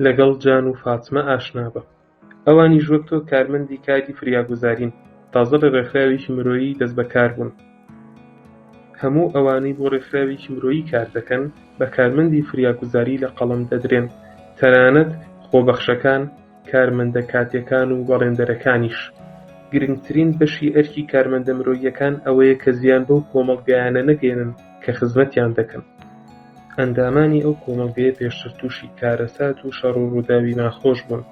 لەگەڵ جان و فاتمە ئاشنا بە. ئەوانیش وەک تۆ کارمەندی کاری فریاگوزارین، تازە لە ڕێکخراوێکی مرۆیی دەستبەکار بوون. هەموو ئەوانەی بۆ ڕێکخراوێکی مرۆیی کار دەکەن بە کارمەندی فریاگوزاری لە قەڵەم دەدرێن، تەنانەت خۆبەخشەکان، کارمەندە کاتیەکان و بەڵێندەرەکانیش. گرنگترین بەشی ئەرکی کارمەندە مرۆییەکان ئەوەیە کە زیان بەو کۆمەڵگایانە نەگەیەنن کە خزمەتیان دەکەن. ئەندامانی ئەو کۆمەڵگەیە پێشتر تووشی کارەسات و شەڕ و ڕووداوی ناخۆش بوون.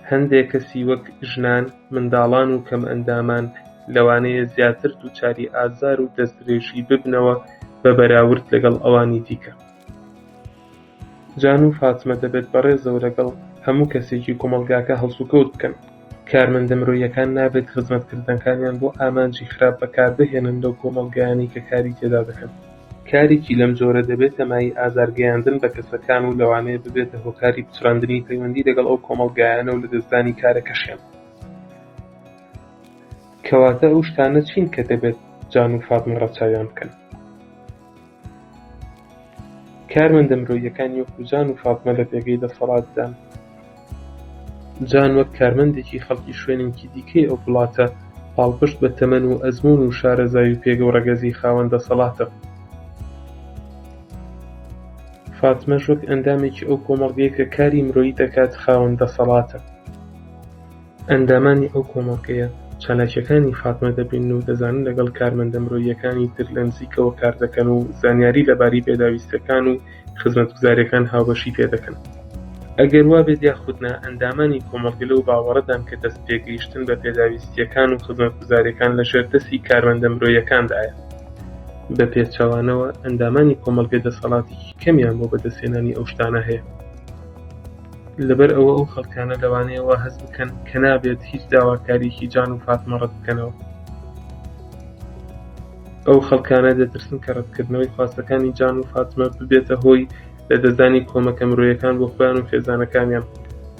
هەندێک کەسی وەک ژنان، منداڵان و کەمئەندامان لەوانەیە زیاتر دووچاری ئازار و دەستدرێژی ببنەوە بە بەراورد لەگەڵ ئەوانی دیکە. جان و فاتمە دەبێت بە ڕێزەوە لەگەڵ هەموو کەسێکی کۆمەڵگاکە هەڵسوکەوت بکەن. کارمەندە مرۆییەکان نابێت خزمەتکردنەکانیان بۆ ئامانجی خراپ بەکاربهێنن لەو کۆمەڵگایانەی کە کاری تێدا دەکەن. کارێکی لەم جۆرە دەبێتە مایەی ئازار گەیاندن بە کەسەکان و لەوانەیە ببێتە هۆکاری پچڕاندنی پەیوەندی لەگەڵ ئەو کۆمەڵگایانە و لەدەستدانی کارەکەشیان. کەواتە ئەو شتانە چین کە دەبێت جان و فاتمە ڕەچاویان بکەن؟ کارمەندە مرۆییەکانی وەکو جان و فاتمە لە پێگەی دەسەڵاتدان. جان وەک کارمەندێکی خەڵکی شوێنێکی دیکەی ئەو وڵاتە، پاڵپشت بە تەمەن و ئەزموون و شارەزایی و پێگە و ڕەگەزی خاوەن دەسەڵاتە. فاتمەش وەک ئەندامێکی ئەو کۆمەڵگەیە کە کاری مرۆیی دەکات خاوەن دەسەڵاتە. ئەندامانی ئەو کۆمەڵگەیە چالاکییەکانی فاتمە دەبینن و دەزانن لەگەڵ کارمەندە مرۆییەکانی تر لە نزیکەوە کاردەکەن و زانیاری لەبارەی پێداویستییەکان و خزمەتگوزارییەکان هاوبەشی پێدەکەن. ئەگەر وابێت یاخود نا، ئەندامانی کۆمەڵگە لەو باوەڕەدان کە دەستپێگەیشتن بە پێداویستییەکان و خزمەتگوزارییەکان لەژێر دەستی کارمەندە مرۆییەکاندایە. بە پێچەوانەوە، ئەندامانی کۆمەڵگە دەسەڵاتێکی کەمیان بۆ بەدەستهێنانی ئەو شتانە هەیە. لەبەر ئەوە ئەو خەڵکانە لەوانەیە وا هەست بکەن کە نابێت هیچ داواکارییەکی جان و فاتمە ڕەت بکەنەوە. ئەو خەڵکانە دەترسن کە ڕەتکردنەوەی خواستەکانی جان و فاتمە ببێتە هۆی لەدەستدانی کۆمەکە مرۆیەکان بۆ خۆیان و خێزانەکانیان.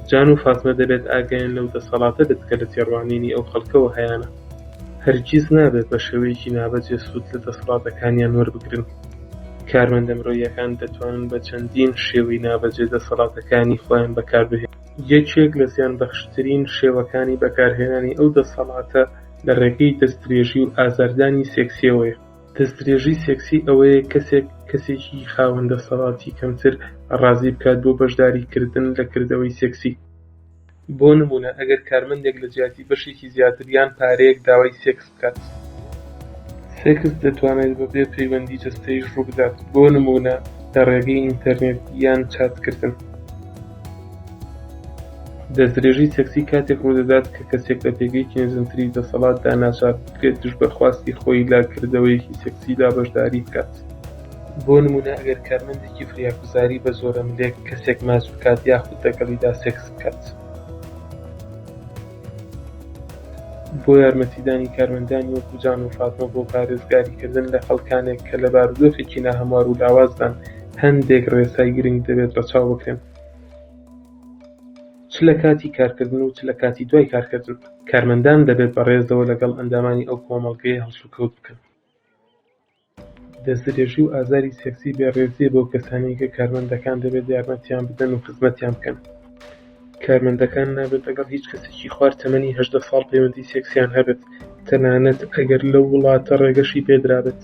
جان و فاتمە دەبێت ئاگایان لەو دەسەڵاتە بێت کە لە تێڕوانینی ئەو خەڵکەوە هەیانە. هەرگیز نابێت بە شێوەیەکی نابەجێ سوود لە دەسەڵاتەکانیان وەربگرن. کارمەندە مرۆییەکان دەتوانن بە چەندین شێوەی نابەجێ دەسەڵاتەکانی خۆیان بەکاربهێنن. یەکێک لە زیانبەخشترین شێوەکانی بەکارهێنانی ئەو دەسەڵاتە لە ڕێگەی دەستدرێژی و ئازاردانی سێکسییەوەیە. دەستدرێژی سێکسی ئەوەیە کەسێک کەسێکی خاوەن دەسەڵاتی کەمتر ڕازی بکات بۆ بەشداریکردن لە کردەوەی سێکسی. بۆ نموونە ئەگەر کارمەندێک لە جیاتی بەشێکی زیاتر یان پارەیەک داوای سێکس بکات. سێکس دەتوانێت بەبێ پەیوەندی جەستەییش ڕووبدات، بۆ نموونە لە ڕێگەی ئینتەرنێت یان چاتکردن. دەستدرێژی سێکسی کاتێک ڕوودەدات کە کەسێک لە پێگەیەکی نزمتری دەسەڵاتدا ناچار بکرێت دژ بە خواستی خۆی لە کردەوەیەکی سێکسیدا بەشداری بکات. بۆ نموونە ئەگەر کارمەندێکی فریاگوزاری بە زۆرەملێ کەسێک ماچ بکات یاخود لەگەڵیدا سێکس بکات. بۆ یارمەتیدانی کارمەندانی وەکو جان و فاتمە بۆ پارێزگاریکردن لە خەڵکانێک کە لە بارودۆخێکی ناهەموار و لاوازدان، هەندێک ڕێسای گرنگ دەبێت ڕەچاو بکرێن. چ لە کاتی کارکردن و چ لە کاتی دوای کارکردن، کارمەندان دەبێت بە ڕێزەوە لەگەڵ ئەندامانی ئەو کۆمەڵگەیە هەڵسوکەوت بکەن. دەستدرێژی و ئازاری سێکسی بێڕێزییە بەو کەسانەی کە کارمەندەکان دەبێت یارمەتیان بدەن و خزمەتیان بکەن. کارمەندەکان نابێت لەگەڵ هیچ کەسێکی خوار تەمەنی 18 ساڵ پەیوەندی سێکسیان هەبێت، تەنانەت ئەگەر لەو وڵاتە ڕێگەشی پێدرابێت.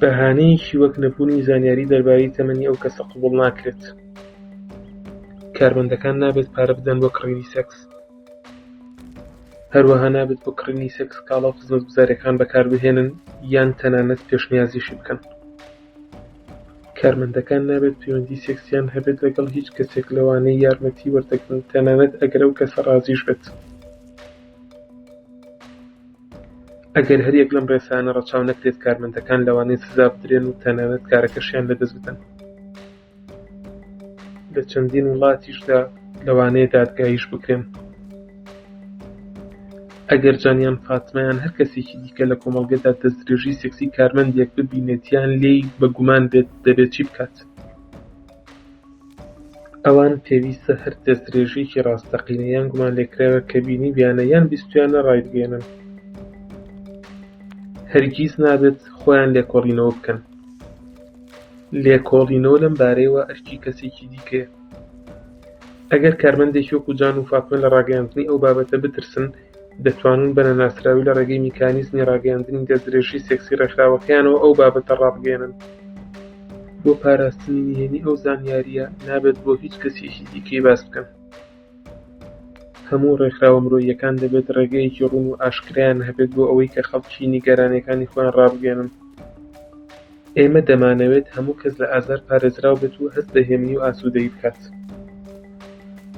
بەهانەیەکی وەک نەبوونی زانیاری دەربارەی تەمەنی ئەو کەسە قبوڵ ناکرێت. کارمەندەکان نابێت پارە بدەن بۆ کڕینی سێکس. هەروەها نابێت بۆ کڕینی سێکس کاڵا و خزمەتگوزاریەکان بەکاربهێنن یان تەنانەت پێشنیازیشی بکەن. کارمەندەکان نابێت پەیوەندی سێکسیان هەبێت لەگەڵ هیچ کەسێک لەوانەی یارمەتی وەردەگرن تەنانەت ئەگەر ئەو کەسە ڕازیش بێت. ئەگەر هەریەک لەم ڕێسایانە ڕەچاو نەکرێت کارمەندەکان لەوانەیە سزا بدرێن و تەنانەت کارەکەشیان لەدەست بدەن. لە چەندین وڵاتیشدا لەوانەیە دادگاییش بکرێن. ئەگەر جان یان فاتمە یان هەر کەسێکی دیکە لە کۆمەڵگەدا دەستدرێژی سێکسی کارمەندێک ببینێت یان لێی بە گومان بێت دەبێت چی بکات؟ ئەوان پێویستە هەر دەستدرێژییەکی ڕاستەقینە یان گومانلێکراوێک کە بینیویانە یان بیستوویانە ڕایبگەیەنن. هەرگیز نابێت خۆیان لێکۆڵینەوە بکەن. لێکۆڵینەوە لەم بارەیەوە ئەرکی کەسێکی دیکەیە. ئەگەر کارمەندێکی وەکو جان و فاتمە لە ڕاگەیاندنی ئەو بابەتە بترسن، دەتوانن بە نەناسراوی لە ڕێگەی میکانیزمی ڕاگەیاندنی دەستدرێژی سێکسی ڕێکخراوەکەیانەوە ئەو بابەتە ڕابگەیەنن. بۆ پاراستنی نهێنی ئەو زانیارییە نابێت بۆ هیچ کەسێکی دیکەی باس بکەن. هەموو ڕێکخراوە مرۆییەکان دەبێت ڕێگەیەکی ڕوون و ئاشکرایان هەبێت بۆ ئەوەی کە خەڵکی نیگەرانیەکانی خۆیان ڕابگەیەنن. ئێمە دەمانەوێت هەموو کەس لە ئازار پارێزراو بێت و هەست بە هێمنی و ئاسوودەیی بکات.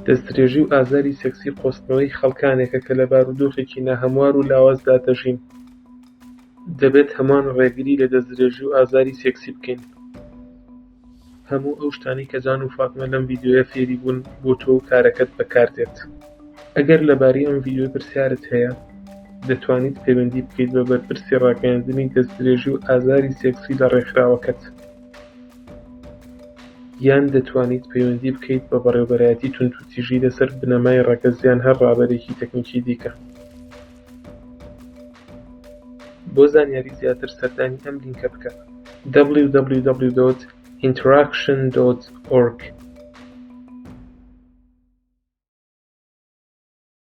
دەستدرێژی و ئازاری سێکسی قۆستنەوەی خەڵکانێکە کە لە بارودۆخێکی ناهەموار و لاوازدا دەژین. دەبێت هەمووان ڕێگری لە دەستدرێژی و ئازاری سێکسی بکەین. هەموو ئەو شتانەی کە جان و فاتمە لەم ڤیدیۆیە فێری بوون بۆ تۆ و کارەکەت بەکاردێت. ئەگەر لەبارەی ئەم ڤیدیۆیە پرسیارت هەیە، دەتوانیت پەیوەندی بکەیت بە بەرپرسی ڕاگەیاندنی دەستدرێژی و ئازاری سێکسی لە ڕێکخراوەکەت. یان دەتوانیت پەیوەندی بکەیت بە بەڕێوەبەرایەتی توندوتیژی لەسەر بنەمای ڕەگەز یان هەر ڕابەرێکی تەکنیکی دیکە. بۆ زانیاری زیاتر سەردانی ئەم لینکە بکە www.interaction.org.